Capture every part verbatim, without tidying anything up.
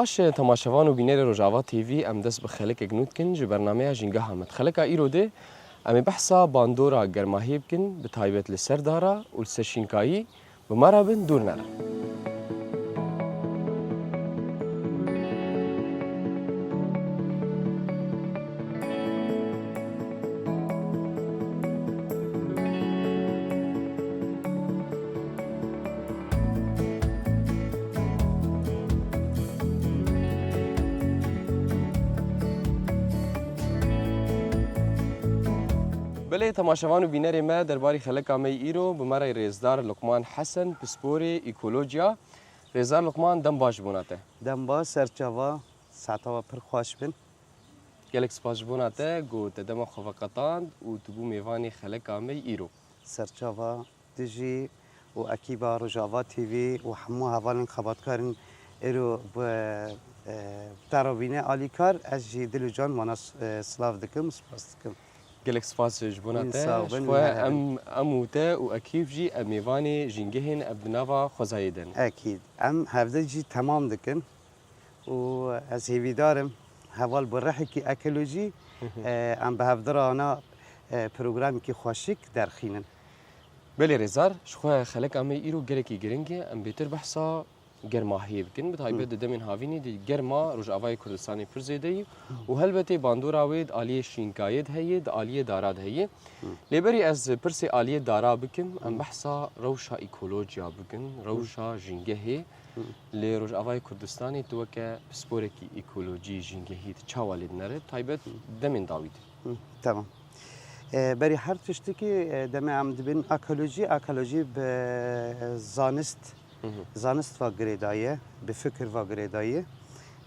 Baş e, temaşevan û bînerê Rojava T V, em dest bi xelekek nû dikin ji bernameya Jîngeha Me. Xeleka îro de em ê behsa bandora germahiyê bikin, bi taybet li ser dara û li ser şînkayî. Bi me re bin, dûr nerin. Belê, temaşevan û bînerê me, derbarî xeleka me yî îro bi me re rêzdar Luqman Hesen, pisporê ekolojiya. Rêzdar Luqman, dem baş ji bona te. Dem baş, serçava, saeta we pir xweş bin. Gelek spas ji bona te ku te dema xwe veqetand û tu bû mêvanê xeleka me yî îro. Serçava, tu jî û ekîba Rojava T V û hemû hevalên xebatkarên îro bi, e, te re bîne alîkar, ez jî dil û can wana s-, e, silav dikim û spas dikim. Gelek spas ji bona te. Sağ ol, ji xwe em, em û te û ekîb jî em mêvanê jîngehên ev di nava xwezayê de ne. Ekîd. Em hevdî jî temam dikin. Û ez hêvîdar im heval bi rihekî ekolojî, e, em bi hevdira ana, e, programekî xweşik derxînin. Belê rêzdar, ji xwe xeleka me îro gelekî giring e. Em bêtir behsa germahiyê bikin. Bi taybet di demên havînê de germa Rojavayê Kurdistanê pir zêde ye û helbetê bandora wê di aliyê şînkayê de heye, di aliyê dara de heye. Lê berî ez pirsê aliyê dara bikim, em behsa rewşa ekolojiya bikin, rewşa jîngehê. Li Rojavayê Kurdistanê tu weke pisporekî ekolojî, jîngehî, tu çawa lê dinere, taybet demên dawî de? Hı, tamam. E, berî her tiştekî, e, demê em dibin ekolojî, ekolojî bi zanist, zanist ve girêdaye, bi fikir ve girêdaye,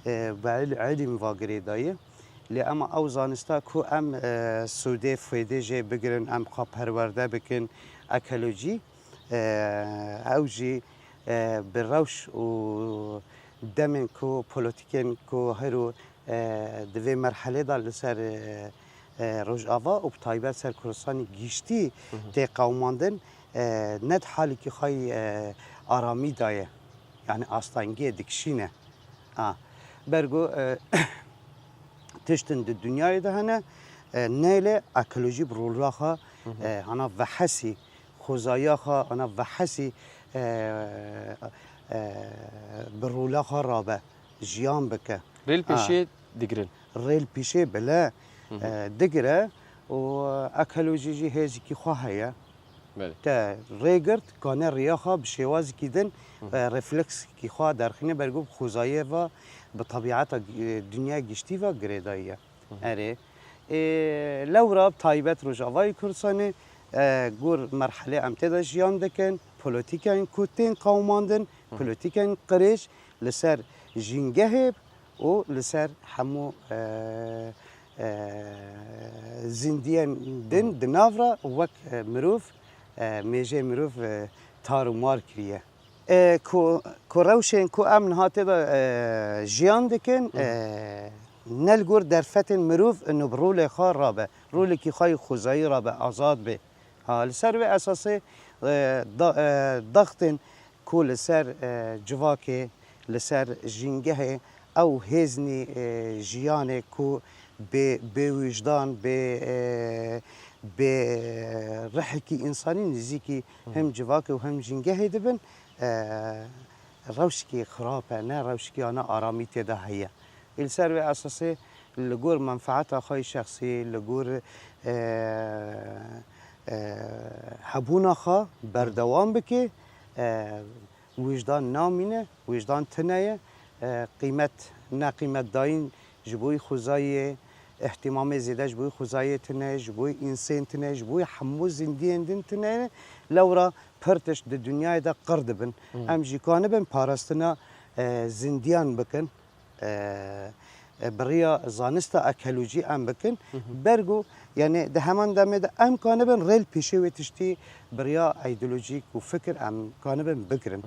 e, bi il-, ilîm ve girêdaye. Lê ema ew zanista ku em, e, sûdê, fêdê jê bigirin, em xwe perwerde bikin, ekolojî, e, ew jî, e, bi rewş û demên ku, polîtîkên ku hero, e, di vê merhelê de li ser, e, e, Rojava û bi taybet ser Kurdistanê giştî tê qewimandin, e, ne di halekî xwe yî, e, aramî de ye. Yanî astengiyê dikişîne. A, bergo, e, tiştin di dinyayê de hene, e, nelê ekolojî bi rola xwe, e, ana vehesî, xwezaya xwe ana vehesî, e, e, bi rola xwe rabe, jiyan bike. Rêl pêşê digirin. Rêl pêşê bile, e, digire û ekolojî jî hêzikî xwe heye. Belê. Te rê girt, kane riya xwe bi şêwazekî din, e, refleksekî xwe derxîne, bergo bi xwezayê ve, bi tebîeta, e, dinya giştî ve girêdayî ye. Erê. E, lewra bi taybet Rojavayê Kurdistanê, e, gor merhelê em tê de jiyan dikin, polîtîkên ku tên qewimandin, polîtîkên qirêj li ser jîngehê û li ser hemû, e, e, zindiyên din di nav re wek, e, mirov, e, mêjê mirov, e, tar û mar kiriye. E, ku, ku rewşên ku em niha tê de, e, jiyan dikin, e, ne li gor derfetên mirov û bi rolê xwe rabe, rolekî xwe yî xwezayî rabe, azad be. Ha, li ser vê esasê, e, da-, e, daxtên ku li ser, e, civakê, li ser jîngehê ew hêznî, e, jiyanê ku bê, bê wijdan, bê, e, bê rihekî însanî nêzîkî hem civakê û hem jîngehê dibin, e, rewşekî xirab e, ne rewşekî ana aramî tê de heye. Li ser vê esasê li gor menfeeta xwe yî şexsî, li gor, e, e, hebûna xwe berdewam bike, e, wijdan namîne, wijdan tune ye, e, qîmet, neqîmetdayîn ji bo wî xwezayê, îhtîmamê zêde ji bo wî xwezayê tune ye, ji bo wî însên tune ye, ji bo wî hemû zindiyên din tune ye. Lewra pir tişt di dinyayê de qir dibin. Em jî kanibin parastina, e, zindiyan bikin. E, e, bi riya zanista ekolojî em bikin. Bergo, yani di heman demê de em kanibin rêl pêşê wê tiştî bi riya îdeolojîk û fikir em kanibin bigirin.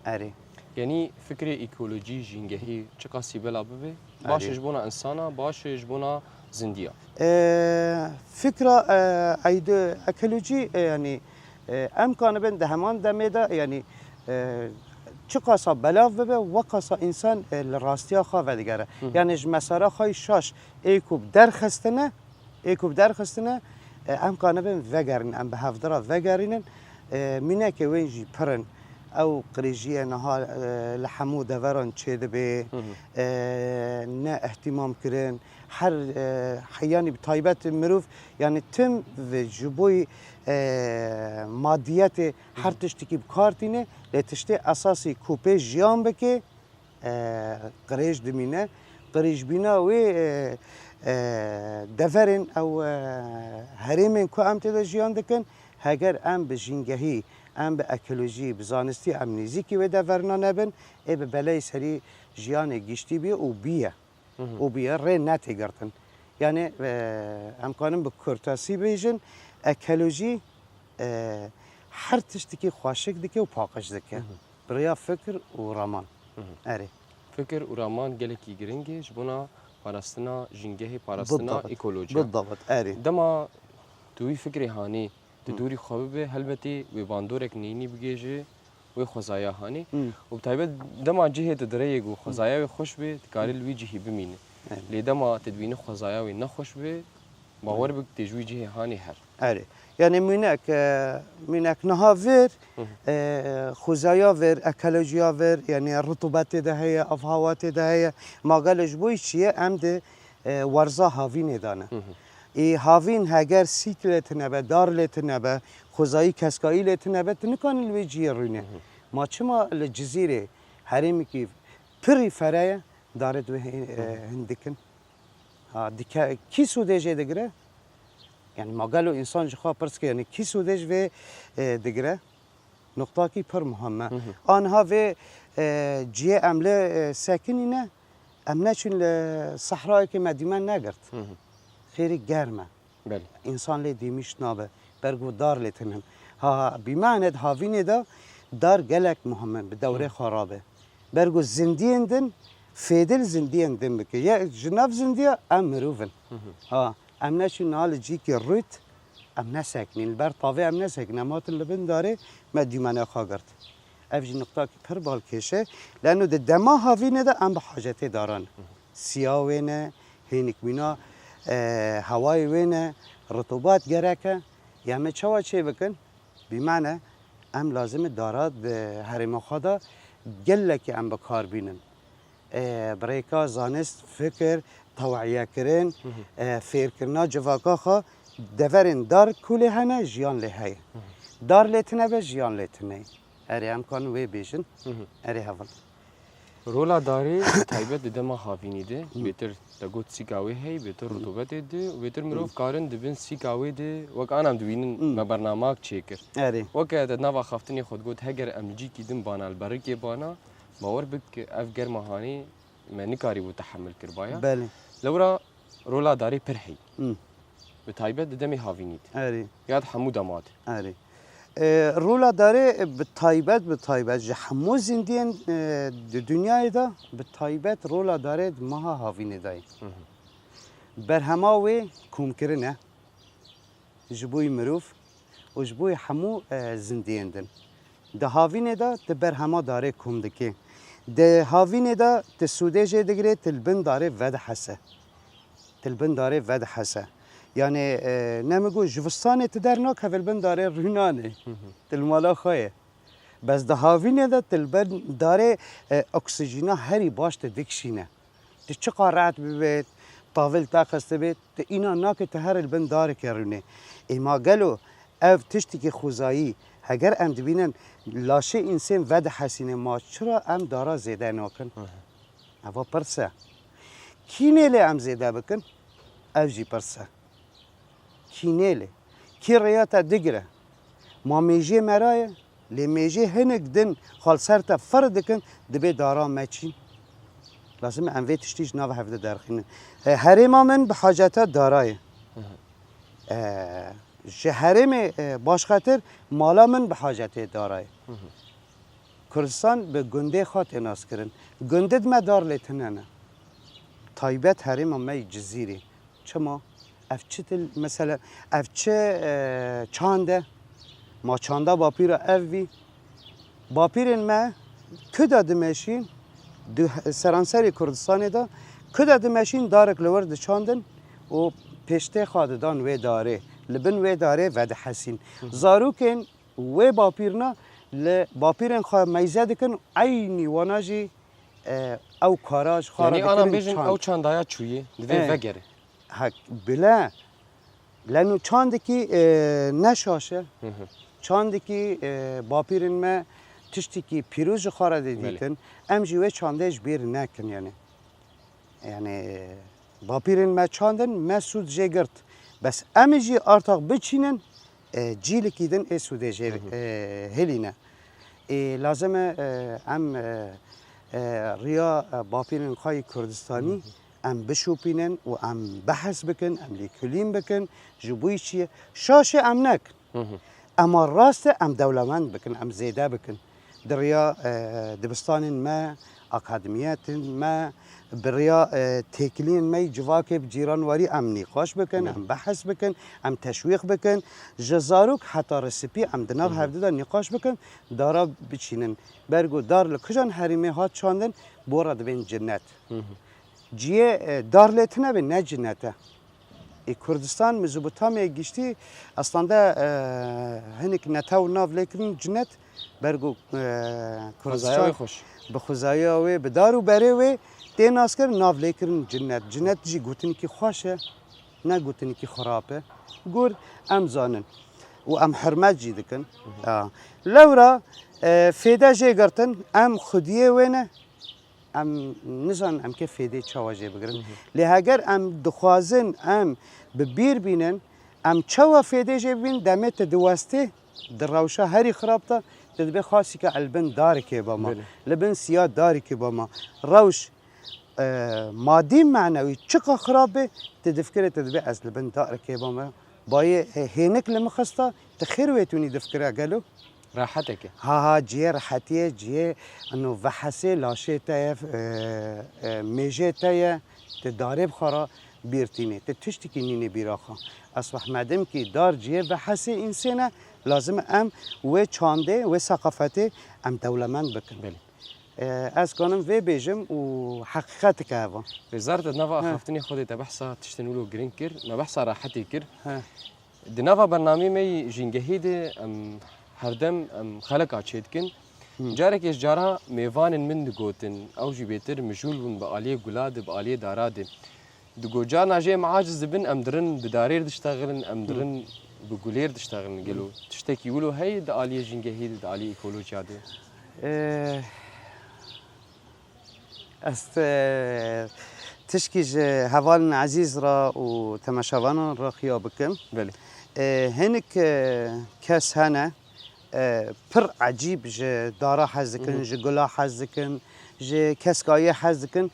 Erê. Yanî fikrê ekolojî, jîngehî çiqasî bela bibe, baş e ji bona insana, baş e ji bona zindiya. E, fikra, e, îde-, ekolojî, e, yani, e, em kanibin di heman demê de, yani, e, Çiqasa belav bibe, wekasa însan, e, li rastiya xwe vedigere. Hı hı. Yani ji mesela xwe şaş ê ku bi derxistine, ê ku bi derxistine, e, em kanibin vegerin, em bi hevdira vegerînin. E, mîneke wên jî pir in. Ew qirêjiyê niha, e, li hemû deveran çêdibe, Hı hı. e, ne ihtimam kirin. Her, e, heyanî bi taybet mirov, yani tim ve ji bo, e, madiyetê her Hı hı. tiştekî bi kar tîne, lê tiştê esasî ku pê jiyan bike, e, qirêj dimîne. Qirêjbîna wê, e, e, deverên ew, e, herêmên ku em tê de jiyan dikin, heger em bi jîngehî, em bi ekolojî, bi zanistî em nêzîkî wê deverina nebin, ê bi beleyê serî jiyanê giştî bî û bîye. Hı hı. Û bûye rê netê girtin. Yani, e, em kanin bi kurtasî bêjin, ekolojî, e, her tiştekî xweşik dike û paqij dike. Hı hı. Bi rêya fikir û raman. Hı hı. Erê. Fikir û raman gelekî giring e ji bona parastina jîngehê, parastina Bidabit. ekolojî. Bidabit, erê. Dema tu wî fikrê hanî di Hı. dûrî xwe bibe, helbetî wê bandorek neyînî bigê ji wê xwezaya hanî. Hı. Û bi taybet dema cihê tu direyê ku xwezaya wê xweş bê, dikarî li wî cihî bimîne. Evet. Lê dema tu dibînî xwezaya wê nexweş bê, bawer Evet. bik tê ji wî cihê hanî her. Erê. Yani mînek, e, mînek niha vir, Hı hı. e, xwezaya vir, ekolojiya vir, yani rutubetê de heye, avhawa tê de heye. Ma gelo ji bo çi ye? Em di e, werza havînê de ne. Hı hı. Ê havîn heger sîk lê tune be, dar lê tune be, xwezayî keskayî lê tune be, tu nikanî li wê cihê rûnê. Hı hı. Ma çima li Cizîrê herêmekî pirî fere ye, darê di wê he-, Hı hı. e, hin dikin? Ha, dike, kî sûdê jê digire? Yani ma gelo însan ji xwe pirs ke, yani kî sûdê ji vê, e, digire? Nuqtakî pir muhim e. Hı hı. Aniha vê, e, cihê em lê, e, sekinîne, em neçûn li sehrayekê me dîmen negirt. Hı hı. Xêrî germ e. Belê. Însan lê dîmîş nabe. Ber ku dar lê tinin. Ha, ha, bîmane di havînê de dar gelek muhim in, bi dewrê Hı. xwe rabe. Ber ku zindiyên din, fêdil zindiyên din bike. Ya ji nav zindiya em mirov in. Hı hı. Ha, em neçûn niha li cîkê rût, em nesekinîn. Li ber tavê em nesekinîn. Em hatin li bin darê me dîmene xwe girt. Ev jî nuqtakî pir balkêş e. Leno di dema havînê de em bi hacetê daran. Hı hı. Siya wê ne, hênikbîna, e, hewayê wê ne, ritubat gerek e. Ya me çawa çê bikin? Bîmane, em lazim e dara di herêma xwe de gelekî em bi kar bînin. E, bi rêka zanist, fikir, tewiyekirin, Hı hı. e, fêrkirina civaka xwe, deverên dar ku lê hene, jiyan lê heye. Hı hı. Dar lê tune be, jiyan lê tune ye. Erê, em kanin wê bêjin. Hı hı. Erê, heval. Rola darê, bi taybet di dema havînî de, Hı. bêtir te got sîka wê heye, bêtir Hı. rutubetê de, û bêtir mirov Hı. karin di bin sîka wê de, wek anam dibînin, Hı. me bernamak çêkir. Erê. Weke te nava xaftinê xwe digot, heger em li cîkî din bana, li berikê bana, bawer bik, ev germa hanê me nikarîbû tehemil kiribaya. Belê. Lewra rola darê pir heyî. Hı. Bi taybet di demê havînî de. Erê. Ya di hemû dema de. Erê. E, rola darê bi taybet, bi taybet ji hemû zindiyên, e, di dinyayê de bi taybet rola darê di meha havînê de ye. Hı hı. Berhema wê komkirin e. Ji bo mirov û ji bo hemû, e, zindiyên din. Di havînê de tu berhema darê kom dikê. Di havînê de tu sûdê jê digirê, tu li bin darê vedihese. Tu li bin darê vedihese. Yani, e, ne min got, jivistanê tu dernakeve li bin darê rûnanê. Hı hı. Tu li mala xwe ye. Bes di havînê de tu li bin darê, e, oksijîna herî baş tu dikişîne. Tu çiqa rehet bibêt, tavil te xistibêt, tu îna nake tu here li bin dareke rûnê. Ê ma gelo ev tiştekî xwezayî, heger em dibînin laşê însên vedihesîne, ma çira em dara zêde nakin? Hı hı. Eva pirs e. Kî nê lê em zêde bikin? Ev jî pirs e. Kî nêlê? Kî rêya te digire? Ma mêjê me ra ye, lê mêjê hinek din xwe li ser te fir dikin, dibê dara me çîn. Lazim e em vê tiştî ji nav hev de derxînin. E, herêma min bi haceta dara ye. Hı hı. E, ji herêmê, e, başqetir mala min bi hacetê dara ye. Hı hı. Kurdistan bi gundê xwe tê naskirin. Gundê di me dar lê tune ne. Taybet herêma me yê Cizîrê. Çima? Ev çi til, mesela, ev çi, e, çand e? Ma çanda bapîra ev bî. Bapîrên me Ku de dimeşîn, di seranserê Kurdistanê de, ku de dimeşîn darek li wir diçandin û pêştê xwe didan wê darê. Li bin wê darê vedihesîn. Zarokên wê bapîrina li bapîrên xwe meyze dikin û eynî wana jî, e, ew kara ji xwe re Yanî anan dikirin bêjin çand. Ew çandaya çûyî, divê Eh. vegere. Hek, bile. Leno çandekî, e, ne şaş e. Hı hı. Çandekî, e, bapîrên me tiştekî pîroz ji xwe re dê Belê. dîtin. Em jî wê çandê ji bîr nekin yani. Yani, bapîrên me çandin, me sûd jê girt. Bes em jî artax biçînin, e, cîlikî din ê sûdê jê, Hı hı. e, hêlîne. Ê, lazim e, e, em, e, e, riya, e, bapîrên xwe yê Kurdistanî Hı hı. em bişopînin û em behs bikin, em lêkolîn bikin, ji bo çi ye? Şaşê em nekin. Hı hı. Ema rast e em dewlemend bikin, em zêde bikin. Di riya, e, dibistanên me, akademiyetên me, bi riya, e, têkiliyên me yî civakê bi cîranwarî em nîqaş bikin, Hı. em behs bikin, em teşwîq bikin. Ji zarok heta risipî em di nav Hı hı. hevdu de nîqaş bikin, dara biçînin. Bergo dar li kijan herêmê hat çandin, bo re dibên cinnet. Hı hı. Ciyê, e, dar lê tune be, ne cinnet e. Ê Kurdistan, Mezopotamya giştî, aslında, e, hinek netew nav lê kirin cinnet, bergo, e, Xwezaya wê Kurdistan xweş. bi xwezaya wê, bi dar û berê wê tê naskirin, nav lê kirin cinnet. Cinnet jî gotinekî xweş e, ne gotinekî xirab e. Gur em zanin û em hurmet jî dikin. Hı hı. Ha. Lewra, e, fêde jê girtin, em xwediyê wê ne, Em nizanin em kê fêdê çawa jê bigirin. Hı hı. Lê heger em dixwazin em bi bîr bînin, em çawa fêdê jê bibîn, demê tu diwestê, di rewşa herî xirab de, tu dibê xasîka el bin darikê bama, Belê. li bin siya darikê bama. Rewş, e, madî menewî çiqa xirab be, tu difikirê tu dibê ez li bin darikê bama. Bayê, e, hênik li min xista, tu xêr wê tûnî difikira gelo? Reheteke. Ha, ha, ciyê rehetiyê, ciyê eno vehesê laşê te ye, e, e, mêjê te ye, tu darê bi xwe re bîr tînê, tu tiştekî nînê bîra xwe. Ez fehmedim kî dar ciyê vehesê însên e, lazim e em wê çandê, wê seqafetê em dewlemend bikin. Belê. E, ez kanim vê bêjim û heqîqetik e eva. Rêzar, te di nava He. axaftinê xwe de te behsa tiştên wilo girîng kir, me behsa rehetê kir. He. Di nava bernameyê me yî Jîngehî de em herdem em xeleka çêdikin. Hmm. Carekê ji cara mêvanên min digotin, ew jî bêtir mijûl bûn bi aliyê gula de, bi aliyê dara de. Digo carna jê em aciz dibin, em dirin bi darêr diştexilin, em Hmm. dirin bi gulêr diştexilin. Gelo Hmm. tiştekî wilo heye di aliyê Jîngehî de, di aliyê ekolojiya de? Ee, Ez, e, tişkî ji hevalên ezîz re û temaşevanan re xiya bikim. Belê. E, hinek, e, kes hene, e, pir ecîb ji dara hez dikin, Hı hı. ji gula hez dikin, ji keskayê hez dikin.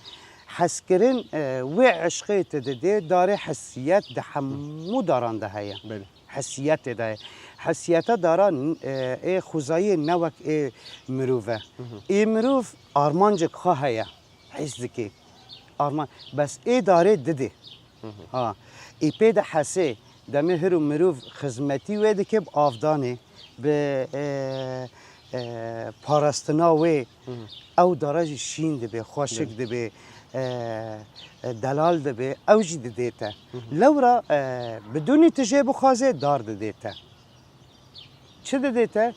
Hezkirin, e, wê eşqê te didê, darê hesiyet di hemû daran de heye. Belê. Hesiyetê de ye. Hesiyeta dara, e, ê xwezayê ne wek ê mirov e. Hı hı. Ê mirov armancek xwe heye. His dike. Arman-, bes ê darê didê. Hı hı. Ha. Ê pê de hesê. Demê hiro mirov xizmetî wê dike bi avdanê, bi, e, e, parastina wê. Hı hı. Ew dara jî şîn dibe, xweşik Belê. dibe, e, e, delal dibe, ew jî didê te. Hı hı. Lewra, e, bidûnî tu jê bixwazê dar didê te. Çi didê te?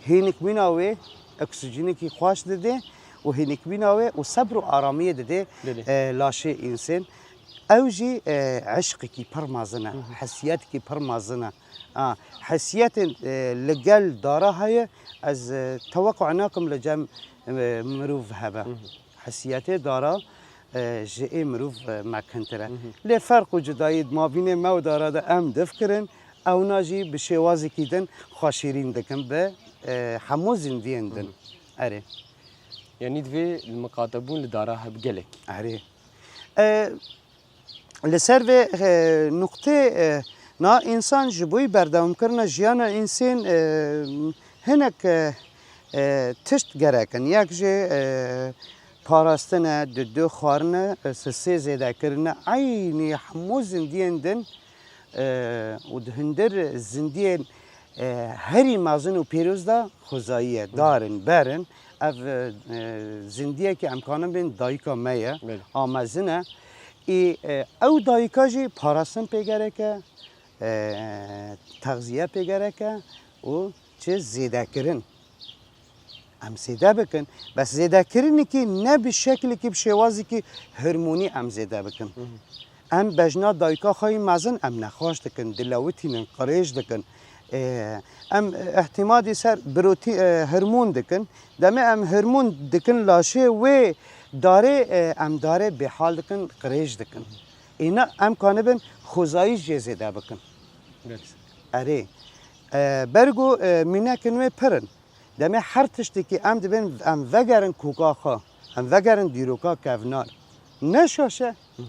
Hênikbûna wê, oksîjenekî xweş didê û hênikbûna wê û sebr û aramiyê didê, Belê. e, laşê însên. Ew jî, e, eşqekî pir mezin e, Hı hı. hesiyetekî pir mezin e. A, hesiyetên, e, li gel dara heye, ez, e, tewequ nakim li cem, e, mirov hebe. Hı hı. Hesiyetê dara, e, ji ê mirov, e, mekintir e. Hı hı. Lê ferq û cudayî di mabînê me û dara de em difikirin, ewna jî bi şêwazekî din xwe şîrîn dikin bi, e, hemû zindiyên din. Hı hı. Erê. Yanî divê li miqatebûn li dara hebe gelek. Erê. E, Li ser vê, e, nuqtê, e, na însan ji bo berdewamkirina jiyana însên, e, hinek, e, e, tişt gerek in. Yek jê, e, parastin e, dudu xwarin e, e, sisê zêdekirin e. Eynî hemû zindiyên din, e, û di hundir zindiyên, e, herî mezin û pîroz de xwezayî ye. Dar in, ber in, Ev, e, zindiyekî em kanin bên dayika me ye, Belê. a mezin e. Ê, e, ew dayika jî parastin pê gerek e, e, texziye pê gerek e û çi zêdekirin. Em zêde bikin, bes zêdekirinekî ne bi şekilekî, bi şêwazekî hormonî em zêde bikin. Hı hı. Em bejna dayika xwe yî mezin em nexweş dikin, dilewitînin, qirêj dikin. Ê, em îtimadî ser protî-, e, hormon dikin. Demê em hormon dikin laşê wê darê, e, em darê bêhal dikin, qirêj dikin. Îna em kanibin xwezayî jê zêde bikin. Belê. Erê. E, bergo, e, mînekin wê pir in. Demê her tiştekî em dibên em vegerin koka xwe, em vegerin dîroka kevnar. Ne şaş e. Hı hı.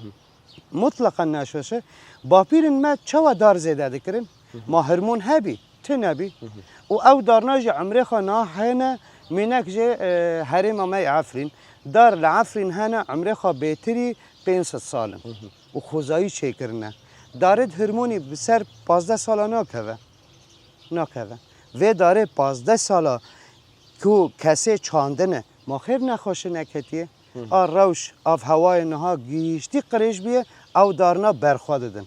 Mutleqen ne şaş e. Bapîrên me çawa dar zêde dikirin? Hı hı. Ma hormon hebî, tune bî. Hı hı. Û ew darna jî emrê xwe na hene, mînek jê, e, herêma me yê Efrîn. Dar li Efrîn hene, emrê xwe bêtirî pênc sed sal in. Hı hı. Û xwezayî çêkirine. Darê di hormonî bi ser pazdeh sala nakeve. Nakeve. Vê darê pazdeh sala ku kesê çandine, ma xêr nexweşî neketiye? Hı hı. A rewş, av hewayê niha gihîştî qirêj bûye, ew darna berxwe didin.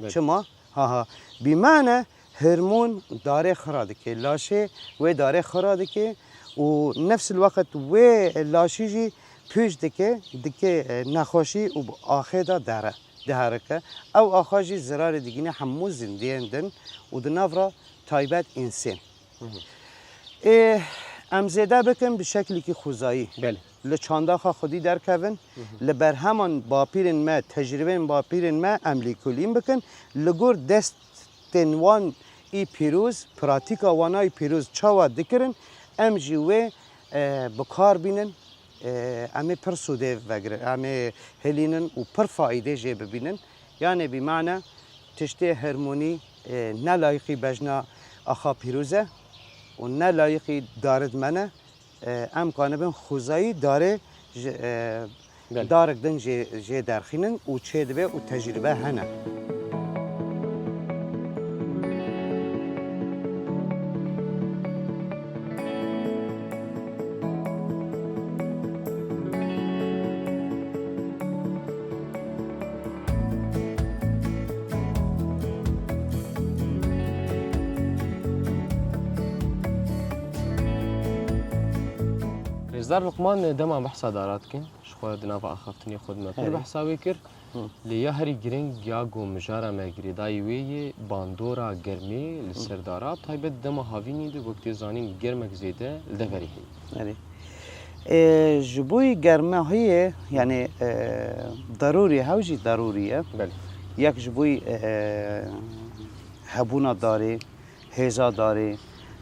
Belê. Çima? Ha ha. Bîmane hormon darê xira dike, laşê wê darê xira dike û nefsil weqt wê laşî jî pûç dike, dike, e, nexweşî û bi axê de dere, diherike. Ew axa jî zirarê digîne hemû zindiyên din û di nav re taybet însên. Hı hı. Ê, em zêde bikin bi şeklekî xwezayî. Belê. Li çanda xwe xwedî derkevin, Hı hı. li berheman bapîrên me, tecrûbeyên bapîrên me em lêkolîn bikin. Li gor destên wan î pîroz, pratîka wana yî pîroz çawa dikirin, em jî wê, e, bi kar bînin. E, em ê pir sûdê vegirin, em ê hilînin û pir faîdê jê bibînin. Yanê bîmane tiştê hormonî, e, ne layîqî bejna axa pîroz e û ne layîqî darid me ne. E, em kanibin xwezayî darê ji, e, Belê. darek din jê, jê derxînin û çêdibe û tecrûbe hene. Rêzdar Luqman, dema behsa dara dikin, ji xwe di nava axaftinê xwe de me pir Erê. behsa wê kir. Hı. Lê ya herî giring ya ku mijara me girêdayî wê yê bandora germê li Hı. ser dara, taybet dema havînî de wek tê zanîn germek zêde li deverê heye. Erê. E, ji bo yî germahiyê, yani, e, darûrî, hew jî darûrî ye. Belê. Yek ji bo yî, e, hebûna darê, hêza darê,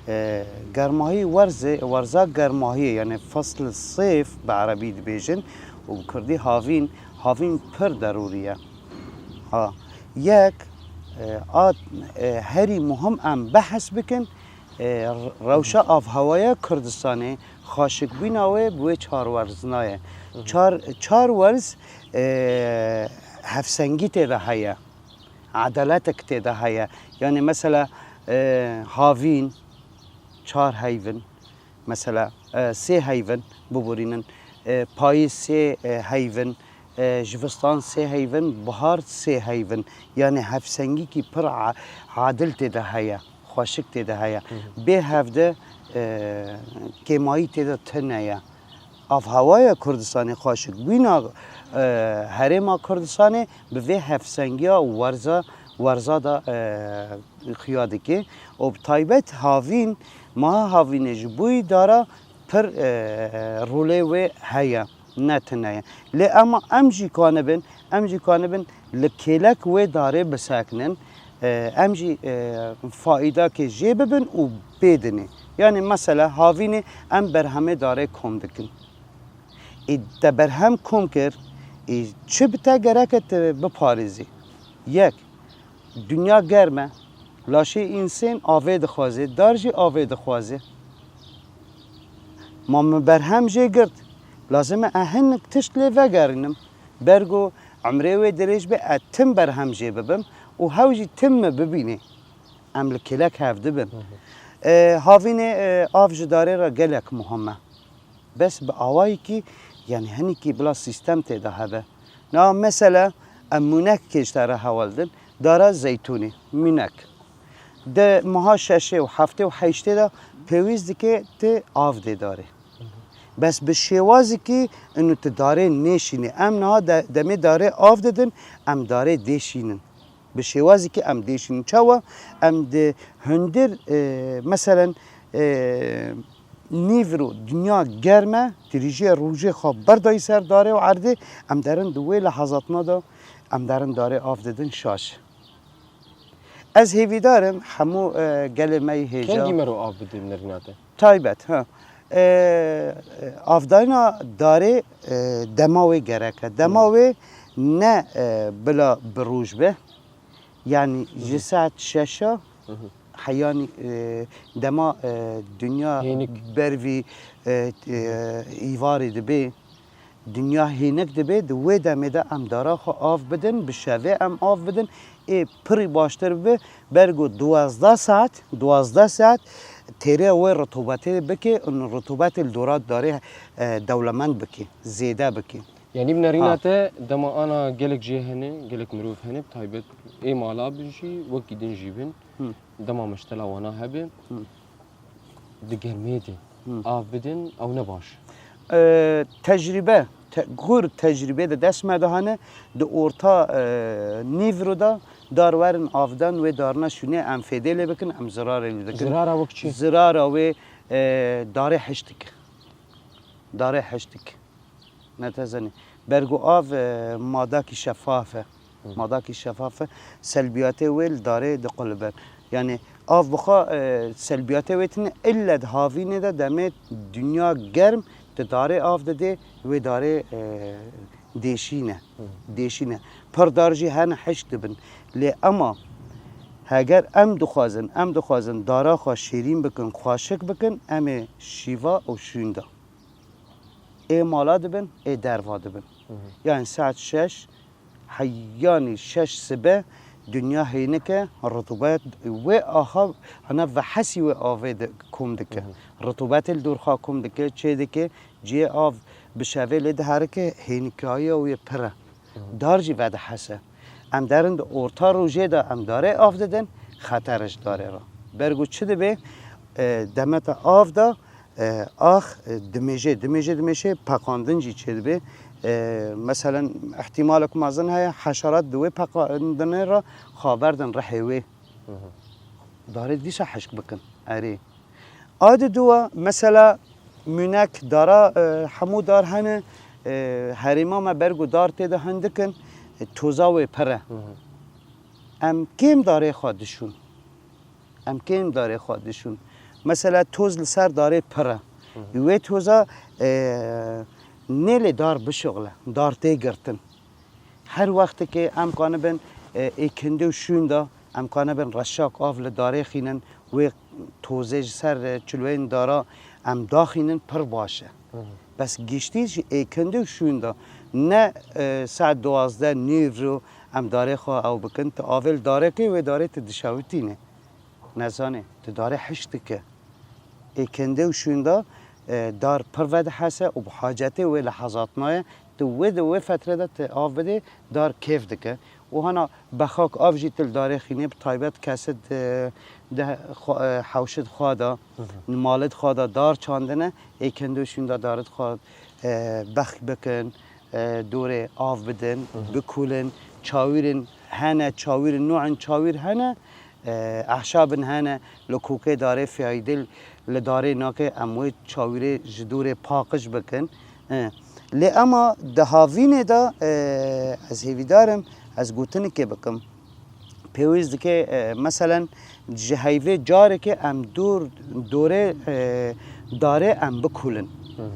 e, germahî werzê, werza germahiyê, yani fasl sêf bi erebî dibêjin û bi kurdî havîn, havîn pir darûrî ye. Ha, yek, e, a, e, herî muhim em behs bikin, e, rewşa avhewaya Kurdistanê, xaşikbûna wê bi wê çar werz nayê. Hı hı. Çar, çar werz, e, hevsengî tê de heye. Edaletek tê de heye. Yani mesela, e, havîn çar heyvin, mesela, e, sê heyvin biborînin, e, payîz sê, e, heyvin, e, jivistan sê heyvin, bihar sê heyvin. Yani hevsengîkî pir a-, adil tê de heye, xweşik tê de heye. Hı hı. Bê hevde, e, kêmayî tê de tune ye. Avhewaya Kurdistanê, xweşikbûna, e, herêma Kurdistanê bi vê hevsengiya û werza, werza de, e, xuya dike û bi taybet havîn, meha havînê ji bo yî dara pir, e, rolê wê heye, ne tune ye. Lê ema em jî kanibin, em jî kanibin li kêlek wê darê bisekinin, e, em jî, e, faîdakê jê bibin û bêdinê. Yani mesela havînê em berhemê darê kom dikin. Ê te berhem kom kir, ê çi bi te gerek e tu biparêzî? Yek, dinya germ e, laşê însên avê dixwaze, dar jî avê dixwaze. Ma min berhem jê girt, lazim e ez hinek tişt lê vegerînim. Bergo emrê wê dirêj be, ez tim berhem jê bibim û hew jî tim min bibînê. Em li kêlek hevdi bin. Hı hı. E, havînê, e, av ji darê re gelek muhim e. Bes bi awayekî, yanî hinekî bila sîstem tê de hebe. Na mesela em mûnekê ji te re hewl din, dara zeytûnê, mûnek. Di meha şeşê û heftê û heştê de pêwîst dike tu av dê darê. Bes bi şêwazekî inu tu darê nêşînî. Em niha de-, demê darê av didin, em darê dêşînin. Bi şêwazekî em dêşînin. Çawa? Em di hundir, e, meselen, e, nîvro dinya germ e, dirêjiyê rojê xwe berdayî ser darê û erdê, em derin di wê lehazatna de, em derin darê av didin şaş. Ez hêvîdar im hemû, e, gelê me yî hêja. Kengî mero av bidin nerîna te? Taybet, ha. E, avdayina darê, e, dema wê gerek e. Dema Hmm. wê ne, e, bila bi roj be. Yanî ji Hı hı. saet şeşa Hı hı. heyanî, e, dema, e, dinya Hênik. bervî, e, e, îvarê dibe, dinya hênik dibe, di wê demê de em dara xwe av bidin, bi şevê em av bidin, ê pirî baştir bibe, bergo duwazdeh saet, duwazdeh saet têrê wê rutubetê bike û rutubetê li dora darê, e, dewlemend bike, zêde bike. Yanî bi nerîna Ha. te dema ana gelek cihê hene, gelek mirov hene, bi taybet ê mala bin jî, wekî din jî bin. Hı. Dema meştela wana hebe, Hı. di germê de Hı. av bidin, ew ne baş. E, tecrîbe, te-, gur tecrîbe de dest me de hane, di orta, e, nîvro de dar werin avdan wê darna şûnê em fêdê lê bikin, em zirarê lê dikin. Zirara wek çi? Zirara wê, e, darê hiştik. Darê hiştik. Ne te zenî. Bergo av, e, madakî şefaf e. Hı. Madakî şefaf e. Selbiyatê wê li darê diqulibin. Yani av bixwe, e, selbiyatê wê tine ille di havînê de demê dinya germ di darê av didê wê darê, e, dêşîne. Hı. Dêşîne. Pir dar jî hene hişk dibin. Lê ema heger em dixwazin, em dixwazin dara xwe şêrîn bikin, xweşik bikin, em ê şîva û şûnda. Ê mala dibin, ê derva dibin. Hı hı. Yani saet şeş, heyanî şeş sibe, dinya hênik e, rutubet wê aha, hana vehesî wê avê de kom dike. Hı hı. Rutubetê li dor xwe kom dike, çê dike, cihê av bi şevê lê diherike, hênikayiya wê pir e. Hı hı. Dar jî vedihese. Em derin di orta rojê de em darê av didin, xeter e ji darê re. Bergo çi dibe? E, demeta av de, e, ax, e, dimêje, dimêje, dimêje, peqandin jî çêdibe. E, meselen, ihtimalek mezin heye, heşerat di wê peqandinê re xwe berdin rihê wê. Hı hı. Darê dîsa hişk bikin. Erê. A di dua, mesela, mûnek, dara, e, hemû dar hene, e, herêma me bergo dar tê de hindik in, e, toza wê pir e. Hı hı. Em kêm darê xwe dişûn. Em kêm darê xwe dişûn. Mesela toz li ser darê pir e. Hı hı. Wê toza, e, nêlê dar bişuxile, dar tê girtin. Her wextekê em kanibin, e, êkindi û şûnda, em kanibin reşak av li darê xînin, wê tozê ji ser, e, çilweyên dara em daxînin pir baş e. Hı hı. Bes giştî jî êkindi û şûnda ne, e, saet duwazdeh nîvro em darê xwe ew bikin, tu avê li darekê wê darê tu dişewitînê. Nezanê, tu darê hişk dike. Ê kende û şûnda, e, dar pir vedihese û bi hacetê wê lehezatnaye, tu wê di wê fetre de tu av bidê, dar kêf dike. Û hana bexak av jî tu li darê xînê, bi taybet kesê di, di xwe, e, hewşê di xwe de, Hı hı. li malê di xwe de dar çandine, ê kende û şûnda darê di xwe, e, bex bikin, e, dorê av bidin, Hı hı. bikulin, çawîrên hene, çawîrên nû in çawîr hene, e, ehşabin hene, li kokê darê fiyayîdil li darê nake, em wê çawîrê ji dorê paqij bikin. E, lê ema di havînê de, e, ez hêvîdar im, ez gotinikê bikim. Pêwîst dike, e, meselen, ji heyvê carekê em dor, dorê, e, darê em bikulin. Hı hı.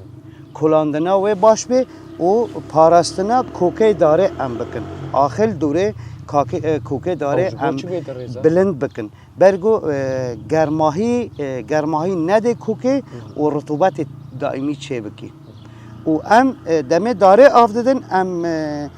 Kulandina wê baş bê û parastina kokê darê em bikin. Axil dorê kakê, e, kokê darê Ew ji bo em çi bê dirêz e? bilind bikin. Bergo, e, germahî, e, germahî nedê kokê Hı hı. û rutubetê daîmî çêbikî. Û em, e, demê darê av didin, em, e,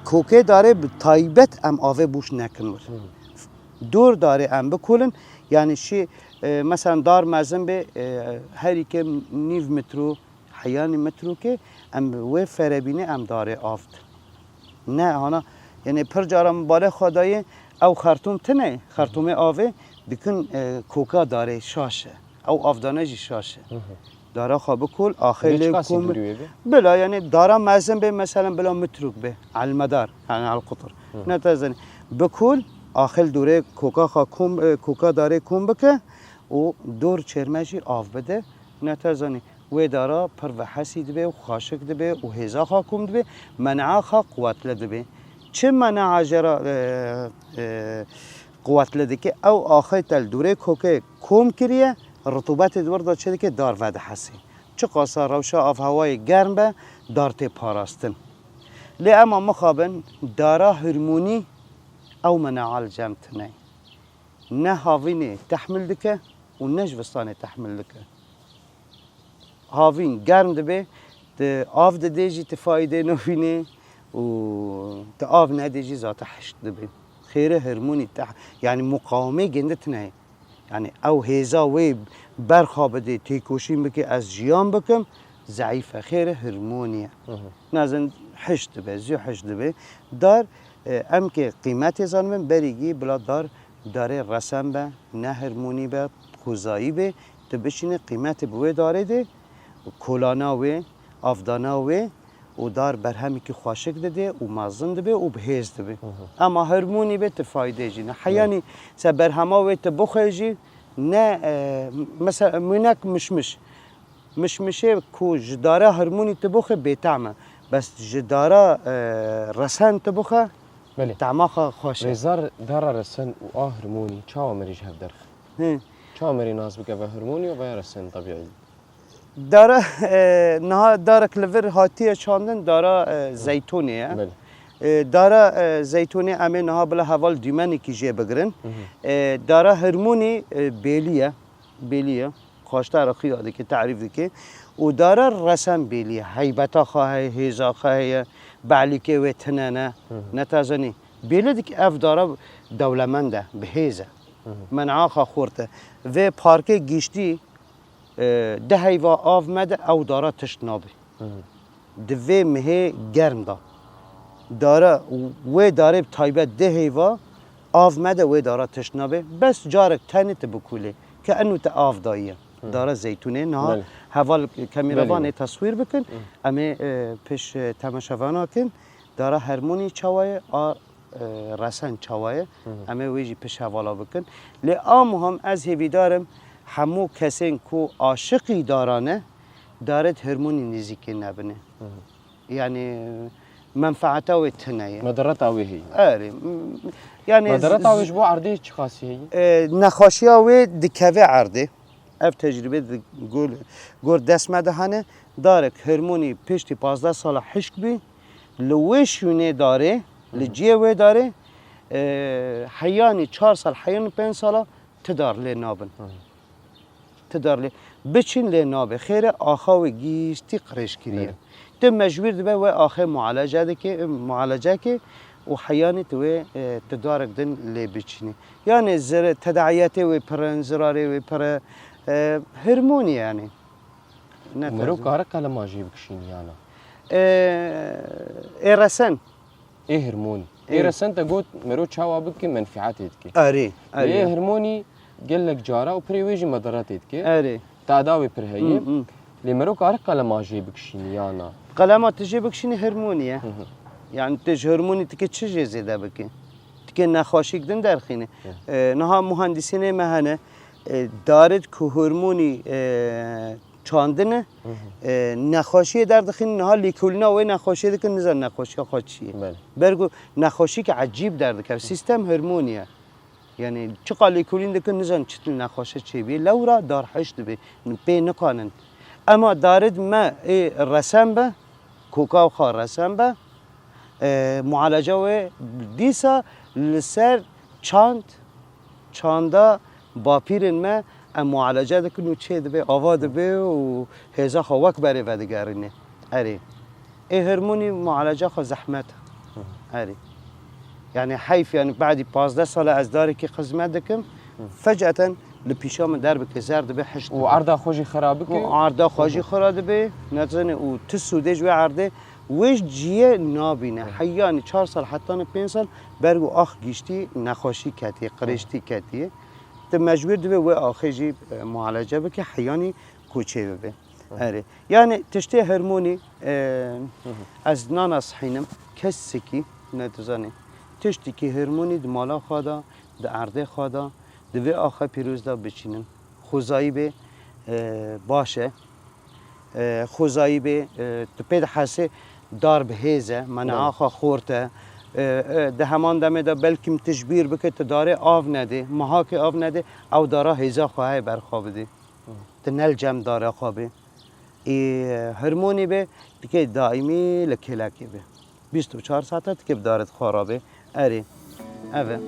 kokê darê bi taybet em avê boş nekin wir. Hı. Dor darê em bikulin, yanî şî, e, mesela dar mezin bê, e, herî kêm nîv metro, Heyanî mitrokê em wê ferebînê em darê av din. Ne hana, yani pir cara min balê xwe dayê, ew xertûm tune, xertûmê avê dikin, e, koka darê şaş e. Ew avdane jî şaş e. Hı hı. Dara xwe bikol, axê Vê lê çiqasî kom dûrî wê be? Bila, yani dara mezin bê, mesela bila mitrok bê, elmedar, yani elqutur. Hı hı. Ne te zanî. Bikol, axê li dûrê koka xwe kom, e, koka darê kom bike û dor çêrme jî av bide. Ne te zanî. Wê dara pir vehesî dibe û xweşik dibe û hêza xwe kom dibe, menaa xwe quwetli dibe. Çi menaa jê re, e, e, quwetli dike? Ew axê te li dûrê kokê kom kiriye, rutubetê di wir de çi dike? Dar vedihesê. Çiqasa rewşa avhewayê germ be, dar tê parastin. Lê ema mixabin dara hormonî ew menaa li cem tune ye. Ne havînê tehmil dike û ne ji vistanê tehmil dike. Havîn germ dibe, tu av didê jî tu faydê nabînê û tu av nedê jî zate hişk dibe. Xêrê hormonî te, yani muqawimê gindi tune ye. Yani ew hêza wê berxa bidê, têkoşîn bike, ez jiyan bikim, zeîf e. Xêrê hormonî ye. Hı hı. Nazin hişk dibe, zû hişk dibe. Dar, e, em ke qîmetê zanibin, berî gî bila dar, darê resen be, ne hormonî be, xwezayî be, tu bişîne qîmetê bi wê darê de, kolana wê, avdana wê û dar berhemekî xweşik dide û mezin dibe û bi hêz dibe. Hı hı. Ema hormonî be, tu faydê jî ne. Hı. Heyanî se berhema wê tu bixwe jî ne, e, mesela mûnek mişmiş. Mişmişê ku ji dara hormonî tu bixwe bêtehm e. Bes ji dara, e, resen tu bixwe, Belê. Tehma xwe xweş e. Rêzar dara resen û a hormonî çawa merî ji hev derxe? Hı. Çawa merî nas bike ve hormonî û veya resen tebîî? Dara, e, niha darek li vir hatiye çandin, dara, e, zeytûnê ye. Belê. E, dara, e, zeytûnê em ê niha bila heval dîmenekî jê bigirin. Hı hı. E, dara hormonî, e, bêlî ye. Bêlî ye. Xweştara xuya dike, tarîf dike. Û dara resen bêlî ye. Heybeta xwe heye, hêza xwe heye, behlîkê wê tune ne. Hı hı. Ne te zanî. Bêlî dike ev dara dewlemend e, bi hêz e. Hı hı. Menaa xwe xurt e. Vê parkê giştî, e, di heyva av me de ew dara tişt nabe. Hı hı. Di vê mihê germ de. Dara, wê darê bi taybet di heyva av me de wê dara tişt nabe. Bes carek tenê tu bikulê. Ke enu te av dayiye. Hı. Dara zeytûnê niha Belê. Heval kameravanê Belê. Teswîr bikin. Hı. Em ê, e, pêş, e, temaşevana kin. Dara hormonî çawa ye, a, e, resen çawa ye? Hı hı. Em ê wê jî pêş hevala bikin. Lê a muhim ez hêvîdar im hemû kesên ku aşiqî dara ne, darê di hormonî nêzîkê nebine. Hı hı. Yani menfaeta wê tune ye. Medareta wê heye. Erê, m-, yani Medareta wê z-, ji bo erdê çiqasî heye? E, nexweşiya wê dikeve erdê. Ev tecrûbe di gor, gor dest me de hene. Darek hormonî piştî pazdeh sala hişk bî. Li wê şûnê darê, li Hı hı. cihê wê darê, e, heyanî çar sal, heyanî pênc sala ti dar lê nabin. Hı hı. Ti dar lê. Biçin lê nabe. Xêre axa wê gîştî qirêj kiriye. Evet. Ti mecbûr dibe wê axê mualece dike, mualece ke û heyanî tu wê, e, ti darek din lê biçînî. Yani zere-, tedayiyetê wê pir in, zirarê wê pir e, e, hormonî yani. Ne Mirov tezin. Kare qelema jê bikişînî yana? E, ê resen. Ê hormonî. Ê Ê. resen te got mero çawa bike menfiatê dike. Erê, Lê erê. ê hormonî gelek cara û pirê wê jî medaretê dike. Erê. Tada wê pir heye. Hı, hı. Lê mero kare qelema jê bikişînî yana? Qelema tu jê bikişînî hormonî ye. Hı hı. Yani tu ji hormonî dike çi jê zêde bike? Dike nexweşîk din derxîne. Hı. E, niha muhendisînê me hene, e, darit ku hormonî, e, çandine, Hı hı. e, nexweşiyê derdixînin, niha lêkolîna wê nexweşiyê dikin, nizan nexweşiya xwe çi ye. Belê. Ber ku nexweşîk ecîb derdikeve. Sîstem hormonî ye. Yani çiqa lêkolîn dikin, nizan çi til nexweşe çêbî. Lewra dar heş dibe, pê nikanin. Ema darid me ê resen be, koka xwe resen be, e, mualeca wê dîsa li ser çand, çanda bapîrên me em mualece dikin û çê dibe, ava dibe û hêza xwe wek berê vedigerîne. Erê. Ê hormonî mualece xwe zehmet. Hı hı. Erê. Yani heyf, yani badî pazdeh sala ez darekî xizmet dikim. Hı. Feceten Li pîşa min derbike zer dibe hişt. Û erda xwe jî xira bike. Û erda xwe jî xira dibe, nezane û tu sûdê ji wê erdê wê ji ciyê nabîne. Heyanî çar sal hetanî pênc sal berg û ax giştî nexweşî ketiye, qirêjtî ketiye. Tu mecbûr dibe wê axê jî e, mualece bike, heyanî koçê bibe. Erê. Yani tiştê hermonî e, ez nana sihînim, kesekî nedizane. Tiştekî hermonî di mala xwe de, di erdê xwe de, di vê axa pîroz de biçînin. Xwezayî bê e, baş e. E, xwezayî bê e, tu pê dihesê dar bi hêz e, menaxa xort e. E, e, di heman demê de belkî min tu ji bîr bike, tu darê av nedê, mehakê av nedê, ew dara hêza xwe heye ber xwe bidê. Tu ne li cem dara xwe bê. Ê hermonî bê, dikê daîmî li kêlekê bê. Bîst û çar saete dikê bi darê xwe re bê. Erê. Ev e.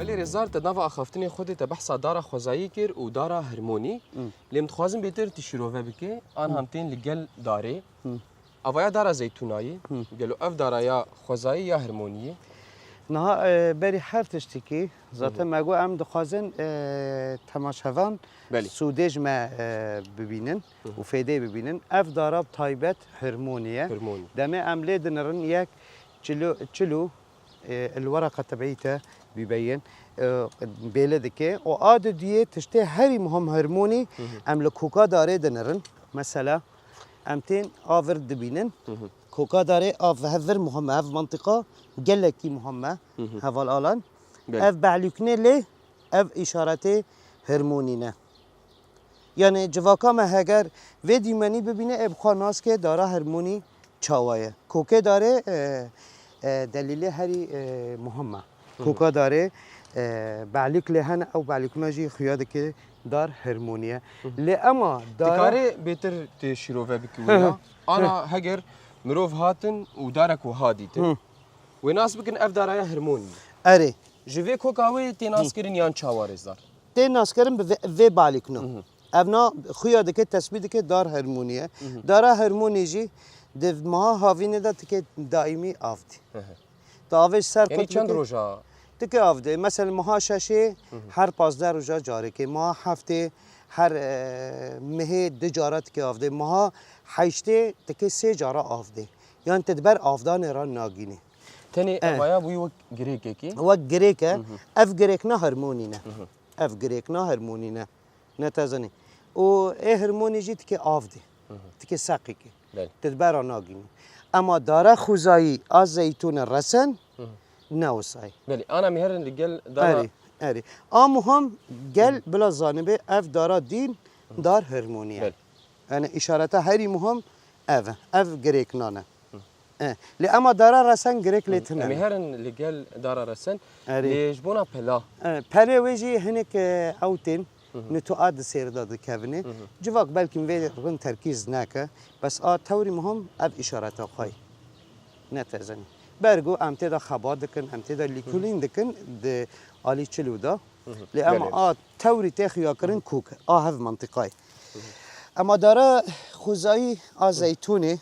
Belê rêzdar, te nava axaftinê xwe de te behsa dara xwezayî kir û dara hermonî. Lê min dixwazim bêtir tu şîrove bike, an hem tên li gel darê. Avaya dara zeytûnayê, gelo ev dara ya xwezayî ya hermonî ye? Niha e, berî her tiştekî, zaten me got em dixwazin e, temaşevan Belê. Sûdê ji me e, bibînin û fêdê bibînin. Ev dara bi taybet hermonî ye. Hermonî. Demê em lê dinirin yek çilo, çilo e, li wereqa tebîîte bîbeyin e, bêle dike. Û a di duyê tiştê herî muhim hermonî em li koka darê dinirin. Mesela em tên a vir dibînin. Koka darê a hev vir muhim e. Ev mentiqa gelekî muhim e. Heval Alan. Belê. Ev behlûknê lê ev îşaretê hermonî ne. Yani civaka me heger vê dîmenî bibîne, ê bi xwe nas ke dara hermonî çawa ye. Kokê darê e, e, delîlê herî e, muhim e. Koka darê e, behlûk lê hene, ew behlûk me jî xuya dike dar hermonî ye. Lê ema dara... Dikarê bêtir tê şîrove bikî wê ya? Ana heger mirov hatin û darek wiha dîtin, wê nas bikin ev daraya hermonî ye. Erê. Ji vê koka wê tê naskirin yan çawa rêzdar? Tê naskirin bi vê, vê balîkno. Ev na xuya dike, tesbî dike dar hermonî ye. Dara hermonî jî di meha havînê de dike daîmî av dî. Tu avê ji ser Yanî kut çend bike, roja? Dike av dê. Mesela meha şeşê her pazdeh roja carekê. Meha heftê her e, mehê du cara dike av dê. Meha heştê dike sê cara av dê. Yan te di ber avdanê re nagînî. Tenê Eh. evaya bûyî wek girêkekî. Wek girêk e. Ev girêkna hermonî ne. Ev girêkna hermonî ne. Ne te zanî. Û ê hermonî jî tikê av dê. Tikê seqîkê. Belê. Te di ber re nagînî. Ema dara xuzayî a zeytûne resen ne wisa ye. Belê. Ana em ê herin li gel dara Erê, erê. A muhim gel bila zanibê ev dara dîn dar hermonî ye. Belê. Yani îşareta herî muhim ev e. Ev girêknan e. E, lê ema dara resen girêk lê tune Em ê ne. herin li gel dara resen. Erê. Lê ji bona pela. E, pelê wê jî hinek e, ew tên, nituat di sêr de dikevine. Civak belkî vê rind terkîz neke. Bes a tewrî muhim ev îşareta xwe ye. Ne te zanî. Bergo em tê de xebat dikin, em tê de lîkolîn dikin di alî çilo de. Lê ema Belê. a tewrî tê xuya kirin kok, a hev mentiqa ye. Ema dara xuzayî a zeytûnê,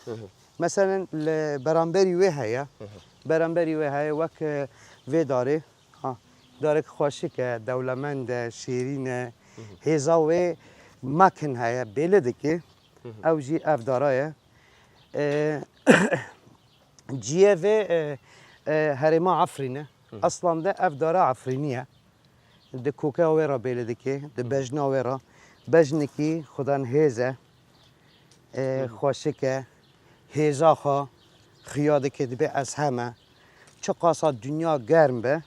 meselen li beramberî wê heye, beramberî wê heye wek e, vê darê, ha, darek xweşik e, dewlemend e, şêrîn e, hêza wê mekin heye, bêle dike, ew jî ev dara ye. E, Ciyê vê e, e, herêma Efrîn e. Eslan de ev dara Efrînî ye. Di koka wê re bêle dike, di bejna wê re. Bejnekî xudan hêz e, e, xweşik e, hêza xwe xuya dike dibe ez heme. Çiqasa dinya germ be,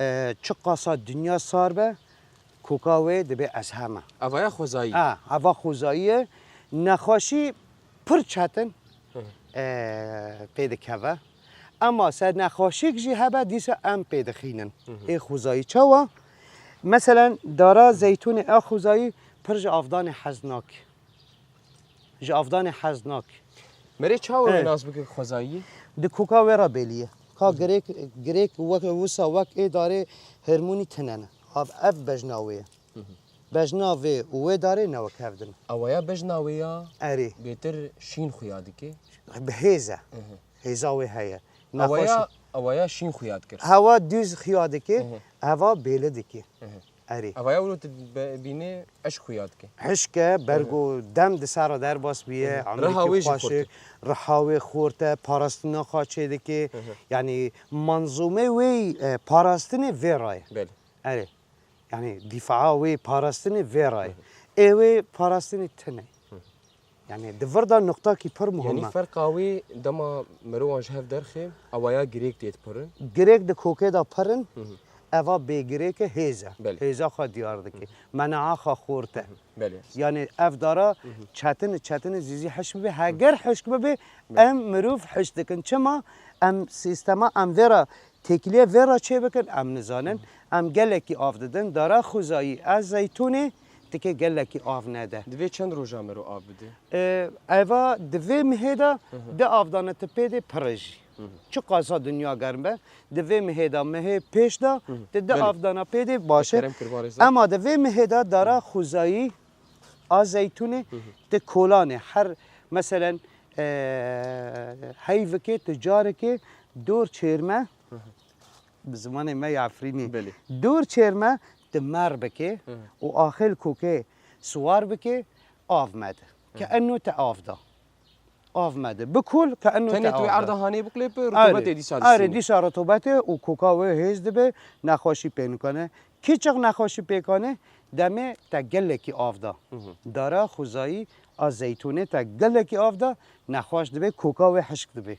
e, çiqasa dinya sar be, koka wê dibe ez heme. Evaya xwezayî. Ha, eva xwezayî ye. Nexweşî pir çetin e, pê dikeve. Ema ser nexweşîk jî hebe dîsa em pê dixînin. Ê xwezayî çawa? Meselen dara zeytûnê a xwezayî pir ji avdanê hez nake. Ji avdanê hez nake. Merê çawa wê nas bike xwezayî? Di koka wê re bêlî ye. Ka girêk, girêk wek, wisa wek ê darê hermûnî tine ne. Av, ev bejna wê ye. Bejna vê û wê darê ne wek hev din. Awaya bejna wê ya Erê. Bêtir şîn xuya dike. Bi hêz e. Hêza wê heye. Awaya, awaya şîn xuya dikir. Hewa dûz xuya dike, hewa bêli dike. Erê. Avaya wilo tu be-, bînî eşq xuya dike. Hişk e, bergo dem di ser re derbas bûye, Riha wê jî xweşik, xurt e. Riha wê xurt e, parastina xwe çê dike. Yanî manzûmê wê, e, parastinê vê re ye. Belê. Erê. Yanî dîfaa wê parastinê vê re ye. Ê wê parastinê tune. Yanî di vir de nuqtakî pir muhim e. Yanî ferqa wê dema mirovan ji hev derxê, awaya girêk tê dipirin. Girêk di kokê de pirin, eva bêgirêk e hêz e. Belê. Hêza xwe diyar dike. Menaa xwe xurt e. Belê. Yanî ev dara çetin, çetin zîzî hişk bibe. Heger hişk bibe, em mirov hişk dikin. Çima? Em sîstema, em vê re têkiliyê vê re çê bikin, em nizanin. Em gelekî av didin. Dara xwezayî a zeytûnê dike gelekî av nede. Divê çend roja mero av bide? E, eva di vê mihê de di avdana tu pê dê pir e jî. Çiqasa dinya germ be, di vê mihê de, mihê pêş de, tu di avdana pê dê baş e. Kerem kir, va rêza. Ema di vê mihê de dara xwezayî a zeytûnê di kolanê. Her, meselen, e, heyvikê, tu carekê dor çêrme, bi zimanê me ya Efrînî, Belê. Dor çêrme, tu mer bikê û axê li kokê siwar bikê, av mede. Ke enno te av da. Av mede. Bikul ke enno te av da. Tenê tu wê erda hanê biqilê, pê rutubetê dîsa distînî. Erê, dîsa rutubetê û koka wê hêz dibe, nexweşî pê nikane. Kîçik nexweşî pê kane, demê te gelekî av da. Dara xwezayî a zeytûnê te gelekî av da, nexweş dibe, koka wê hişk dibe.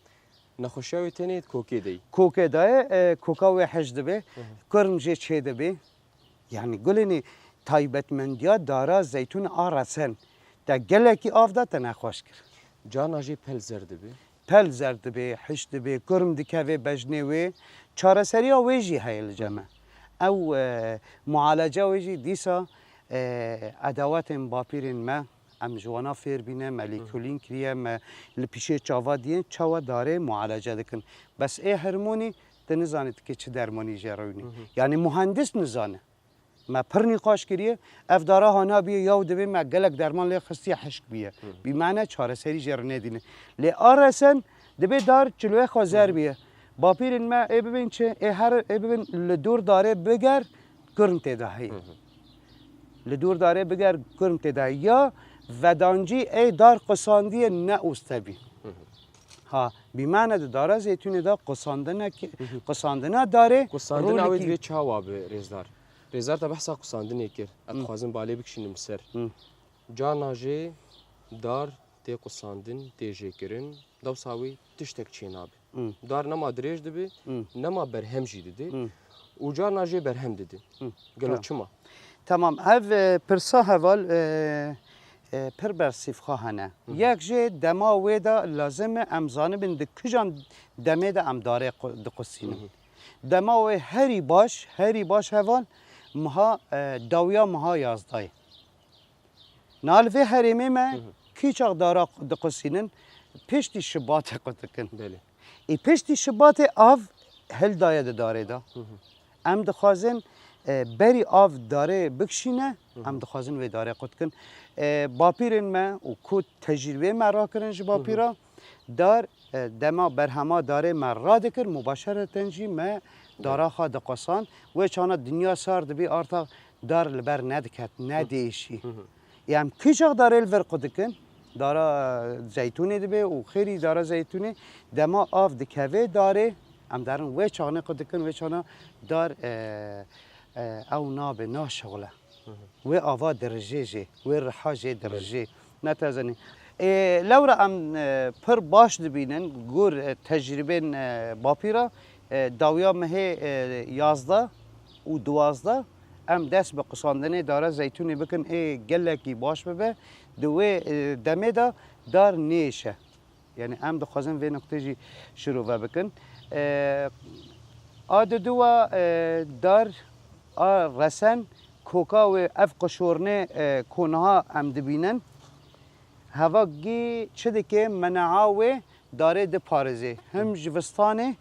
Nexweşiya wê tenê di kokê de ye. Kokê de ye, e, koka wê hişk dibe, kurm jê çê dibe. Yanî gulênê taybetmendiya dara zeytûn a resen te gelekî av da, te nexweş kir. Carna jê pel zer dibe. Pel zer dibe, hişk dibe, kurm dikeve bejnê wê. Çareseriya wê jî heye li cem me. Ew, e, mualeca wê jî dîsa, e, edawetên bapîrên me, em ji wana fêr bîne, me lêkolîn kiriye, me li pîşê çava diye çawa darê mualece dikin. Bes ê hermûnî, tu nizanî tu kê çi dermanî jê rewînî. Yanî muhendis nizane. Me pir nîqaş kiriye. Ev dara hana bûye, yaw divê me gelek derman lê xistiye, hişk bûye. Bî me ne çareserî jê re nedîne. Lê a resen dibê dar çilwê xwe zer bûye. Bapîrên me ê bibên çi? Ê her ê bibin li dor darê biger, kurm tê de heye. Li dor darê biger, kurm tê de heye. Ya vedancî ê dar qisandiye ne oste bî. Ha, bî me ne di dara zeytûnê de qisandine ki-, qisandina darê Qisandina wê rolekî divê çawa bi rêzdar? Rêzdar te behsa qusandinê kir. Ez dixwazim balê bikişînim ser. Carna jê dar tê qusandin, tê jêkirin, dewsa wê tiştek çênabe. Dar nema dirêj dibe, nema berhem jî dide. Û carna jê berhem dide. Gelo çima? Tamam, ev, e, pirsa heval, e, e, pir bersîvxa hene. Yek jê dema wê de lazim e em zanibin di kijan demê de em darê qu-, diqusînin. Dema wê herî baş, herî baş heval miha, e, dawiya miha yazdayê. Na li vê herêmê me kîçax dara diqusînin, piştî Şibatê qudikin. Belê. Ê piştî Şibatê av hildaye di darê de. Em dixwazin, e, berî av darê bikişîne, em dixwazin wê darê qut kin. E, bapîrên me û ku tecrîbeyê me rakirin ji bapîra, dar, e, dema berhema darê me radikir, mubaşereten jî me dara xwe diqusand. Wê çana dinya sar dibî, arta dar li ber nediket, nedêşî. Em kîçax darê li vir qudikin, dara zeytûnê dibe û xêrî dara zeytûnê dema av dikeve darê, em derin wê çaxnê qudikin, wê çana dar, e, e, ew nabe, naşixule. Wê ava dirijê jê, wê riha jê dirijê. Ne te zanî. E, lewra em, e, pir baş dibînin, gor, e, tecrîbên, e, bapîra, e, dawiya mehê, e, yazdeh û duwazdeh, em dest bi qisandinê dara zeytûnê bikin, ê gelekî baş bibe. Di wê, e, demê de dar nêşe. Yanî em dixwazin vê nuqtê jî şirove bikin. E, a diduwa, e, dar a resen koka wê ev qişornê, e, ku niha em dibînin. Hevagî çi dike, menaa wê darê diparêzê. Him ji vistanê,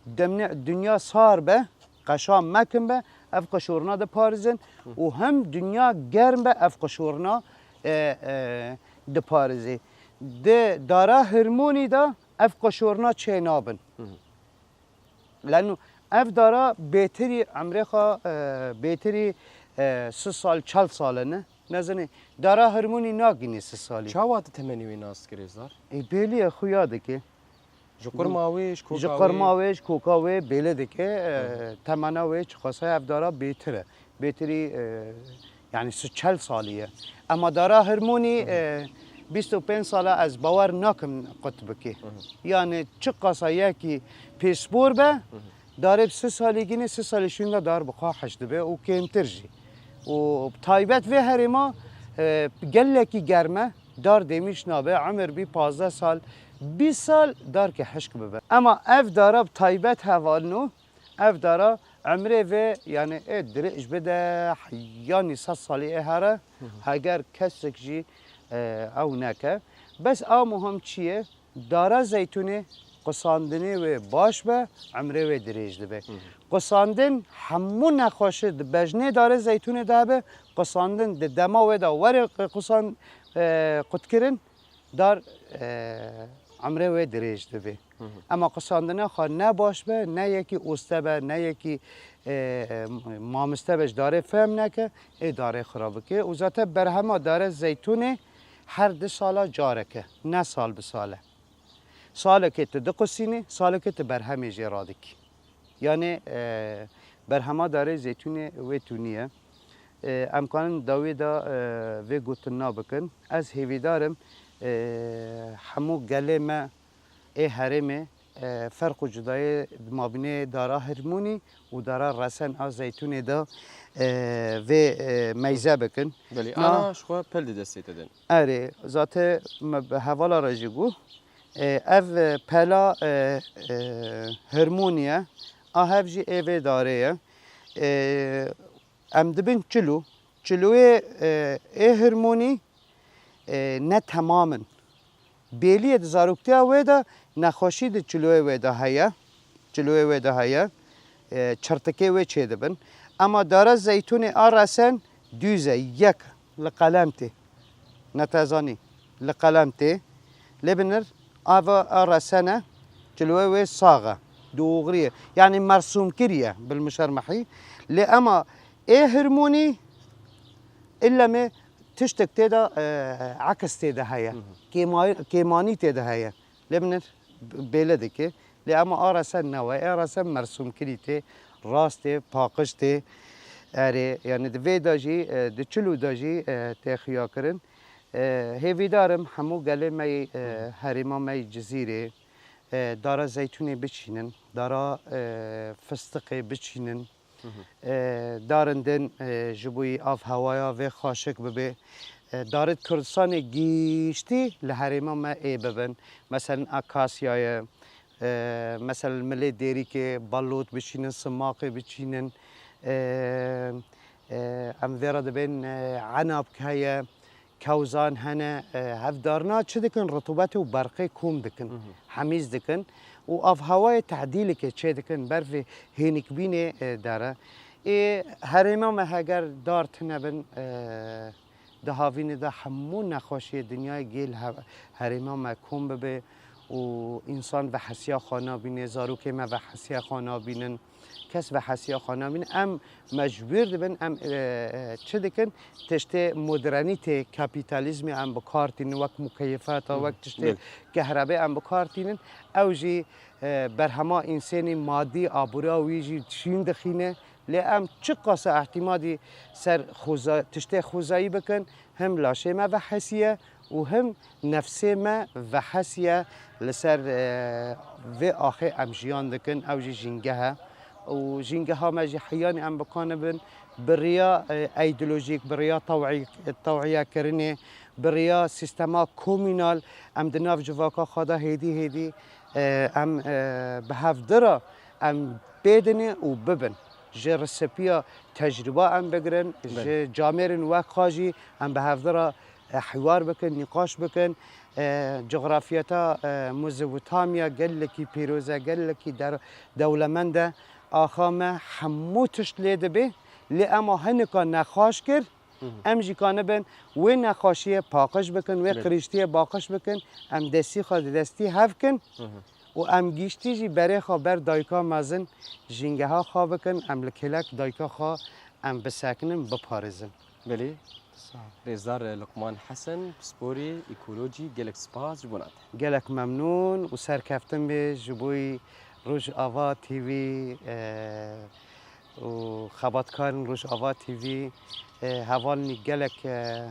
demne dinya sar be, qeşa mekin be, ev qeşorna diparêzin û him dinya germ be, ev qeşorna, e, e, diparêzê. Di dara hirmûnî de ev qeşorna çê nabin. Leno ev dara bêtirî emrê xwe, e, bêtirî, e, sî sal, çel sal e, ne? Nezinê, dara hirmûnî nagînî sî salî. Çawa tu temenî wê nas dikî, Rêzdar? Ê, bêlî ye, xuya dike. Ji qurma wê, ji koka wê? Ji qurma wê, ji koka wê bêle dike, e, temena wê çiqasa ev dara bêtir e. Bêtirî, e, yani sî çel salî ye. Ema dara hirmûnî, e, bîst û pênc sala ez bawer nakim qut bike. Hı hı. Yani çiqasa yekî pêspor be, hı hı, darê bi sî salî gînê, sî salî şûnde dar bi xwe heş dibe û kêmtir jî. Û taybet vê herêma, e, gelekî germe, dar dêmîş nabe, emir bî pazdeh sal, bîst sal dar ke hişk bibe. Ema ev dara bi taybet hevalno, ev dara emrê vê, yani ê dirêj bide, yanî sed salî ê here, hı hı, heger kesek jî, e, ew neke. Bes a muhim çi ye? Dara zeytûnê qusandinê wê baş be, emrê wê dirêj dibe. Hı hı. Qusandin hemû nexweşi di bejnê darê zeytûnê de hebe, qusandin di dema wê de were qusan-, e, qutkirin, dar, e, emrê wê dirêj dibe. Hı hı. Ema qusandina xwe ne baş be, ne yekî oste be, ne yekî, e, e, mamiste be, ji darê fehm neke, ê darê xira bike. Û zaten berhema dare zeytûnê her di sala careke, ne sal bi sal e. Salekê tu diqusînî, salekê tu berhemê jê radikî. Yanê, e, berhema darê zeytûnê wê tûnî ye. E, em kanin dawî de, e, vê gotinna bikin. Ez hêvîdar im, e, hemû gelê me ê herêmê, e, ferq û cudayê di mabînê dara hirmûnî û dara resen a zeytûnê de, e, vê, e, meyze bikin. Belê, na, ana ji xwe pel di destê te de. Erê, zate me bi hevala re jî got, e, ev, e, pela, e, e, hirmûnî ye, a hev jî ê vê darê ye. E, em dibin çilo. Çiloyê, e, ê hirmûnî, e, ne temam in. Bêliyê di zaroktiya wê de nexweşî di çiloyê wê de heye. Çiloyê wê de heye. E, çirtikê wê çêdibin. Ema dara zeytûnê a resen dûz e, yek li qelem tê. Ne te zanî, li qelem tê. Lê binir, ava a resen e, çiloyê wê sax e, dûxirî ye. Yanî mersûmkirî ye, bilmişermehî. Lê ema ê hirmûnî, îllemê tiştek tê de, e, aks tê de heye. Hı hı. Kêma-, kêmanî tê de heye. Lê binir, bêle dike. Lê ema a resen ne we. Ê resen mersûmkirî tê, rast tê, paqij tê. Erê, yani di vê de jî, e, di çilo de jî, e, tê xuya kirin. E, hêvîdar im hemû gelê me yê, e, herêma me yê Cizîrê, e, dara zeytûnê biçînin, dara, e, fistiqê biçînin. Hı hı. E, darin din, e, ji bo yî av hewaya vê xweşik bibe. E, darê Kurdistanê giştî li herêma me ê bibin. Meselen akasya ye, e, meselen milê dêrîkê, balot biçînin, simaqê biçînin. E, e, em vê re dibên, e, enab heye. Kewzan hene, e, hevdarna çi dikin? Rutubetê û berqê kom dikin, hı hı, hemîz dikin û avhewayê tehdîlike çê dikin, berfê hênikbînê, e, dere. Ê herêma me heger dar tune bin, e, di havînê de hemû nexweşiyê dinyayê gêl he-, herêma me kom bibe û însan vehesiya xwe nabîne, zarokê me vehesiya xwe nabînin. Kes vehesiya xwe nabîne. Em mecbûr dibin, em, e, e, çi dikin? Tiştê modernîtê, kapîtalîzmê em bi kar tînin, wek mukeyefata, hı, wek tiştê, belê, kehrebê em bi kar tînin. Ew jî, e, berhema însenî madî, aboriya wî jî şîn dixîne. Lê em çiqasa ehtimadî ser xoza-, tiştê xwezayî bikin, him laşê me vehesiye, û him nefsê me vehesiye li ser, e, vê axê em jiyan dikin, ew jî jîngeh e. Û jîngeha me jî heyanî em bikanibin bi riya, e, îdeolojîk, bi riya tewî-, tewîyekirinê, bi riya sîstema komînal em di nav civaka xwe de hêdî hêdî, e, em, e, bi hevdira em bêdinê û bibin. Ji risipiya tecrûba em bigirin, belê, ji camêrên wek xwe jî em bi hevdira e, hiwar bikin, nîqaş bikin. E, cografyeta, e, Mezopotamya gelekî pîroz e, gelekî der-, dewlemend e. Axa me hemû tişt lê dibe, lê ema hinika nexaş kir, Hı hı. em jî kanibin wê nexaşiyê paqij bikin, wê Belê. qirîştiyê paqij bikin, em destî xwe di destî hev kin Hı hı. û em giştî jî berê xwe ber dayika mezin, jîngeha xwe bikin, em li kêlek dayika xwe em bisekinin, biparêzin. Belê. Sağ ol. Rêzdar Luqman Hesen, pisporê ekolojî, gelek spas ji bona te. Gelek memnûn û serkeftin bê ji bo Rojava T V, e, û xebatkarên Rojava T V, e, hevalnî gelek, e,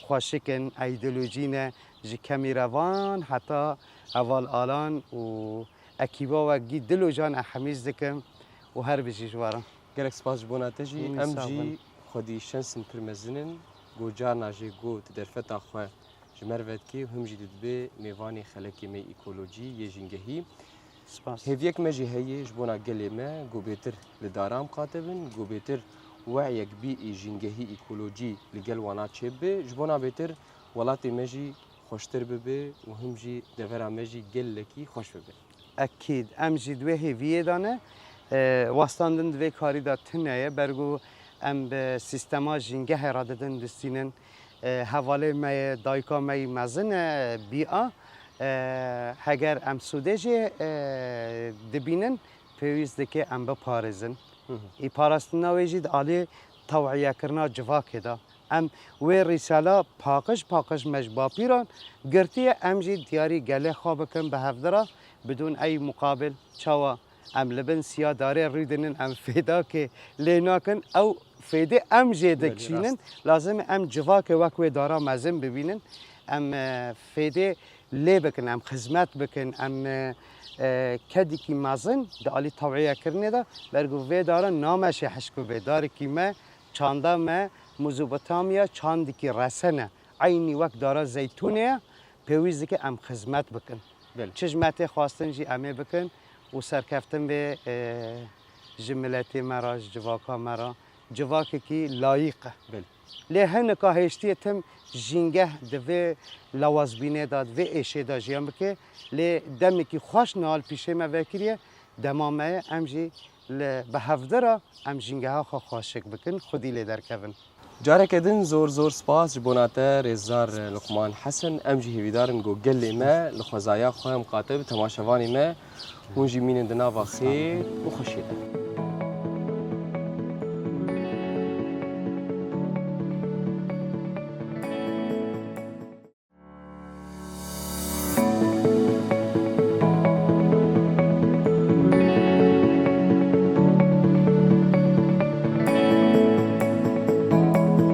xweşik in, îdeolojî ne, ji kemîrevan heta heval alan û ekîba we gî dil û can e hemîz dikim û her bijî ji we re. Gelek spas ji bona te jî. Hûn Em sağ jî bin. Xwedî şensin pir mezin in. Go carna jê go di derfeta xwe ji me re vedikê û him jî didibê mêvanê xelekê me yê ekolojî yê jîngehî. Spas. Hêviyek me jî heye ji bona gelê me, go bêtir li daran biqatibin, go bêtir weyek bî ê jîngehî ekolojî li gel wana çêbibe, ji bona bêtir welatê me jî xweştir bibe û him jî devera me jî gelekî xweş bibe. Ekîd, em jî di wê hêviyê de ne. E, wastandin di vê karî de tune ye, bergo em bi sîstema jîngehê re didin distînin. E, hevalê me ye, dayika me yî mezin e, bîa. E, heger em sûdê jê, e, dibînin, pêwîst dike em biparêzin. Hı hı. Î parastina wê jî di alî tewiyekirina civakê de. Em wê rîsala paqij paqij me ji bapîran girtiye, em jî diyarî gelê xwe bikin bi hevdira, bidûn ey muqabil. Çawa? Em li bin siya darê rûdinin, em fêdakê lê nakin, ew fêdê em jê Belê, dikişînin. rast. Lazim e em civakê wek wê dara mezin bibînin. Em, e, fêdê lê bikin, em xizmet bikin, em, e, e, kedikî mezin di alî tewîyekirinê de, bergo vê dara nameşe hişk bibe. Darekî me, çanda me, Mezopotamya çandikî resen e. Eynî wek dara zeytûnê ye, pêwîst dike em xizmet bikin. Belê. Çi ji me tê xwestin jî em ê bikin û serkeftin bê, e, ji miletê me re, ji civaka me re. Civakekî layîq e. Belê. Lê hinika hêştiyê tim jîngeh di vê lawazbînê de, di vê êşê de jiyan bike. Lê demekî xweş niha li pîşê me vekiriye, dema me ye, em jî li, bi hevdira em jîngeha xwe xweşik bikin, xwedî lê derkevin. Careke din zor zor spas ji bona te rêzdar Luqman Hesen. Em jî hêvîdar in ku gelê me li xwezaya xwe miqate bi temaşevanê me. Hûn jî mînin di nava xêr û xweşiyê de.